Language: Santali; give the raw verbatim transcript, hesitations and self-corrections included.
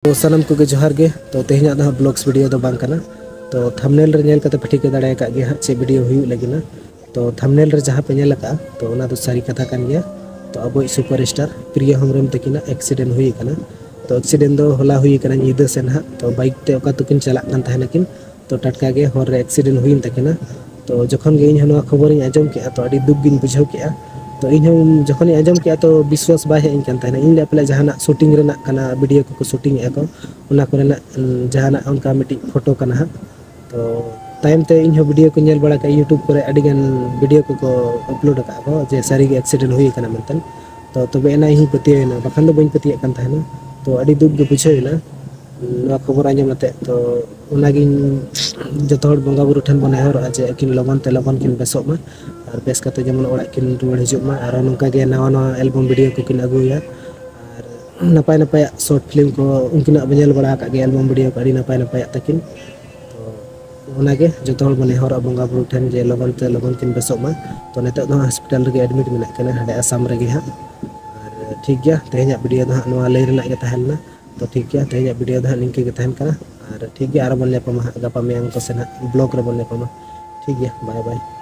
ᱛᱚ ᱥᱟᱱᱟᱢ ᱠᱚᱜᱮ ᱡᱚᱦᱟᱨ ᱜᱮ᱾ ᱛᱚ ᱛᱮᱦᱮᱧᱟᱜ ᱫᱚ ᱦᱟᱸᱜ vlogs video ᱫᱚ ᱵᱟᱝ ᱠᱟᱱᱟ᱾ ᱛᱚ thumbnail ᱨᱮ ᱧᱮᱞ ᱠᱟᱛᱮ ᱯᱮ ᱴᱷᱤᱠᱟᱹ ᱫᱟᱲᱮ ᱟᱠᱟᱫ ᱜᱮᱭᱟ ᱦᱟᱸᱜ ᱪᱮᱫ video ᱦᱩᱭᱩᱜ ᱞᱟᱹᱜᱤᱫ ᱱᱟ᱾ ᱛᱚ thumbnail ᱨᱮ ᱡᱟᱦᱟᱸ ᱯᱮ ᱧᱮᱞ ᱟᱠᱟᱫᱼᱟ, ᱛᱚ ᱚᱱᱟ ᱫᱚ ᱥᱟᱹᱨᱤ ᱠᱟᱛᱷᱟ ᱠᱟᱱ ᱜᱮᱭᱟ᱾ ᱛᱚ ᱟᱵᱚᱭᱤᱡ superstar ᱯᱨᱤᱭᱟ ᱦᱮᱢᱵᱨᱚᱢ ᱛᱟᱹᱠᱤᱱᱟᱜ accident ᱦᱩᱭ ᱟᱠᱟᱱᱟ᱾ ᱛᱚ accident ᱫᱚ ᱦᱚᱞᱟ ᱦᱩᱭ ᱟᱠᱟᱱᱟ ᱧᱤᱫᱟᱹ ᱥᱮᱱ ᱦᱟᱸᱜ᱾ ᱛᱚ bike ᱛᱮ ᱚᱠᱟ ᱛᱮᱠᱤᱱ ᱪᱟᱞᱟᱜ ᱠᱟᱱ ᱛᱟᱦᱮᱱᱟ ᱠᱤᱱ, ᱛᱚ ᱴᱟᱴᱠᱟ ᱜᱮ ᱦᱚᱨ ᱨᱮ accident ᱦᱩᱭᱮᱱ ᱛᱟᱹᱠᱤᱱᱟ᱾ ᱛᱚ ᱡᱚᱠᱷᱚᱱ ᱜᱮ ᱤᱧ ᱦᱚᱸ ᱱᱚᱣᱟ ᱠᱷᱚᱵᱚᱨᱤᱧ ᱟᱸᱡᱚᱢ ᱠᱮᱜᱼᱟ, ᱛᱚ ᱟᱹᱰᱤ ᱫᱩᱠ ᱜᱤᱧ ᱵᱩᱡᱷᱟᱹᱣ ᱠᱮᱜᱼᱟ᱾ ᱛᱚ ᱤᱧ ᱦᱚᱸ ᱡᱚᱠᱷᱚᱱᱤᱧ ᱟᱸᱡᱚᱢ ᱠᱮᱜᱼᱟ, ᱛᱚ ᱵᱤᱥᱣᱟᱥ ᱵᱟᱭ ᱦᱮᱡ ᱟᱹᱧ ᱠᱟᱱ ᱛᱟᱦᱮᱱᱟ᱾ ᱤᱧ ᱞᱟᱹᱭᱟ ᱯᱟᱞᱮ ᱡᱟᱦᱟᱱᱟᱜ shooting ᱨᱮᱱᱟᱜ ᱠᱟᱱᱟ, video ᱠᱚᱠᱚ shooting ᱮᱜᱼᱟ ᱠᱚ, ᱚᱱᱟ ᱠᱚᱨᱮᱱᱟᱜ, ᱩᱸ, ᱡᱟᱦᱟᱱᱟᱜ ᱚᱱᱠᱟ ᱢᱤᱫᱴᱤᱡ photo ᱠᱟᱱᱟ ᱦᱟᱸᱜ᱾ ᱛᱚ ᱛᱟᱭᱚᱢ ᱛᱮ ᱤᱧ ᱦᱚᱸ video ᱠᱚ ᱧᱮᱞ ᱵᱟᱲᱟ ᱠᱮᱜᱼᱟ, YouTube ᱠᱚᱨᱮ ᱟᱹᱰᱤ ᱜᱟᱱ video ᱠᱚᱠᱚ upload ᱟᱠᱟᱫ ᱠᱚ ᱡᱮ ᱥᱟᱹᱨᱤ ᱜᱮ accident ᱦᱩᱭ ᱟᱠᱟᱱᱟ ᱢᱮᱱᱛᱮ᱾ ᱛᱚ ᱛᱚᱵᱮ ᱮᱱᱟ ᱤᱧ ᱦᱚᱸᱧ ᱯᱟᱹᱛᱭᱟᱹᱣ ᱮᱱᱟ, ᱵᱟᱠᱷᱟᱱ ᱫᱚ ᱵᱟᱹᱧ ᱯᱟᱹᱛᱭᱟᱹᱜ ᱠᱟᱱ ᱛᱟᱦᱮᱱᱟ᱾ ᱛᱚ ᱟᱹᱰᱤ ᱫᱩᱠ ᱜᱮ ᱵᱩᱡᱷᱟᱹᱣ ᱮᱱᱟ ᱱᱚᱣᱟ ᱠᱷᱚᱵᱚᱨ ᱟᱸᱡᱚᱢ ᱠᱟᱛᱮ᱾ ᱛᱚ ᱚᱱᱟᱜᱤᱧ ᱡᱚᱛᱚ ᱦᱚᱲ ᱵᱚᱸᱜᱟ ᱵᱩᱨᱩ ᱴᱷᱮᱱ ᱵᱚᱱ ᱱᱮᱦᱚᱨᱚᱜᱼᱟ ᱡᱮ ᱟᱹᱠᱤᱱ ᱞᱚᱜᱚᱱ ᱛᱮ ᱞᱚᱜᱚᱱ ᱠᱤᱱ ᱵᱮᱥᱚᱜ ᱢᱟ ᱟᱨ ᱵᱮᱥ ᱠᱟᱛᱮ ᱡᱮᱢᱚᱱ ᱚᱲᱟᱜ ᱠᱤᱱ ᱨᱩᱣᱟᱹᱲ ᱦᱤᱡᱩᱜ ᱢᱟ᱾ ᱟᱨᱚ ᱱᱚᱝᱠᱟ ᱜᱮ ᱱᱟᱣᱟ ᱱᱟᱣᱟ album video ᱠᱚᱠᱤᱱ ᱟᱹᱜᱩᱭᱟ ᱟᱨ ᱱᱟᱯᱟᱭ ᱱᱟᱯᱟᱭᱟᱜ short film ᱠᱚ ᱩᱱᱠᱤᱱᱟᱜ ᱵᱚᱱ ᱧᱮᱞ ᱵᱟᱲᱟ ᱟᱠᱟᱫ ᱜᱮᱭᱟ, album video ᱠᱚ ᱟᱹᱰᱤ ᱱᱟᱯᱟᱭ ᱱᱟᱯᱟᱭᱟᱜ ᱛᱟᱹᱠᱤᱱ᱾ ᱛᱚ ᱚᱱᱟᱜᱮ ᱡᱚᱛᱚ ᱦᱚᱲ ᱵᱚᱱ ᱱᱮᱦᱚᱨᱚᱜᱼᱟ ᱵᱚᱸᱜᱟ ᱵᱩᱨᱩ ᱴᱷᱮᱱ ᱡᱮ ᱞᱚᱜᱚᱱ ᱛᱮ ᱞᱚᱜᱚᱱ ᱠᱤᱱ ᱵᱮᱥᱚᱜ ᱢᱟ᱾ ᱛᱚ ᱱᱤᱛᱚᱜ ᱫᱚ ᱦᱟᱸᱜ hospital ᱨᱮᱜᱮ admit ᱢᱮᱱᱟᱜ ᱠᱤᱱᱟ ᱦᱟᱸᱰᱮ ᱟᱥᱟᱢ ᱨᱮᱜᱮ ᱦᱟᱸᱜ᱾ ᱟᱨ ᱴᱷᱤᱠ ᱜᱮᱭᱟ, ᱛᱮᱦᱮᱧᱟᱜ video ᱫᱚ ᱦᱟᱸᱜ ᱱᱚᱣᱟ ᱞᱟᱹᱭ ᱨᱮᱱᱟᱜ ᱜᱮ ᱛᱟᱦᱮᱸ ᱞᱮᱱᱟ᱾ ᱛᱚ ᱴᱷᱤᱠ ᱜᱮᱭᱟ, ᱛᱮᱦᱮᱧᱟᱜ video ᱫᱚ ᱦᱟᱸᱜ ᱱᱤᱝᱠᱟᱹ ᱜᱮ ᱛᱟᱦᱮᱱ ᱠᱟᱱᱟ᱾ ᱟᱨ ᱴᱷᱤᱠ ᱜᱮᱭᱟ, ᱟᱨᱚ ᱵᱚᱱ ᱧᱟᱯᱟᱢᱟ ᱦᱟᱸᱜ ᱜᱟᱯᱟ ᱢᱮᱭᱟᱝ ᱠᱚ ᱥᱮᱱ ᱦᱟᱸᱜ vlog ᱨᱮᱵᱚᱱ ᱧᱟᱯᱟᱢᱟ᱾ ᱴᱷᱤᱠ ᱜᱮᱭᱟ, bye bye᱾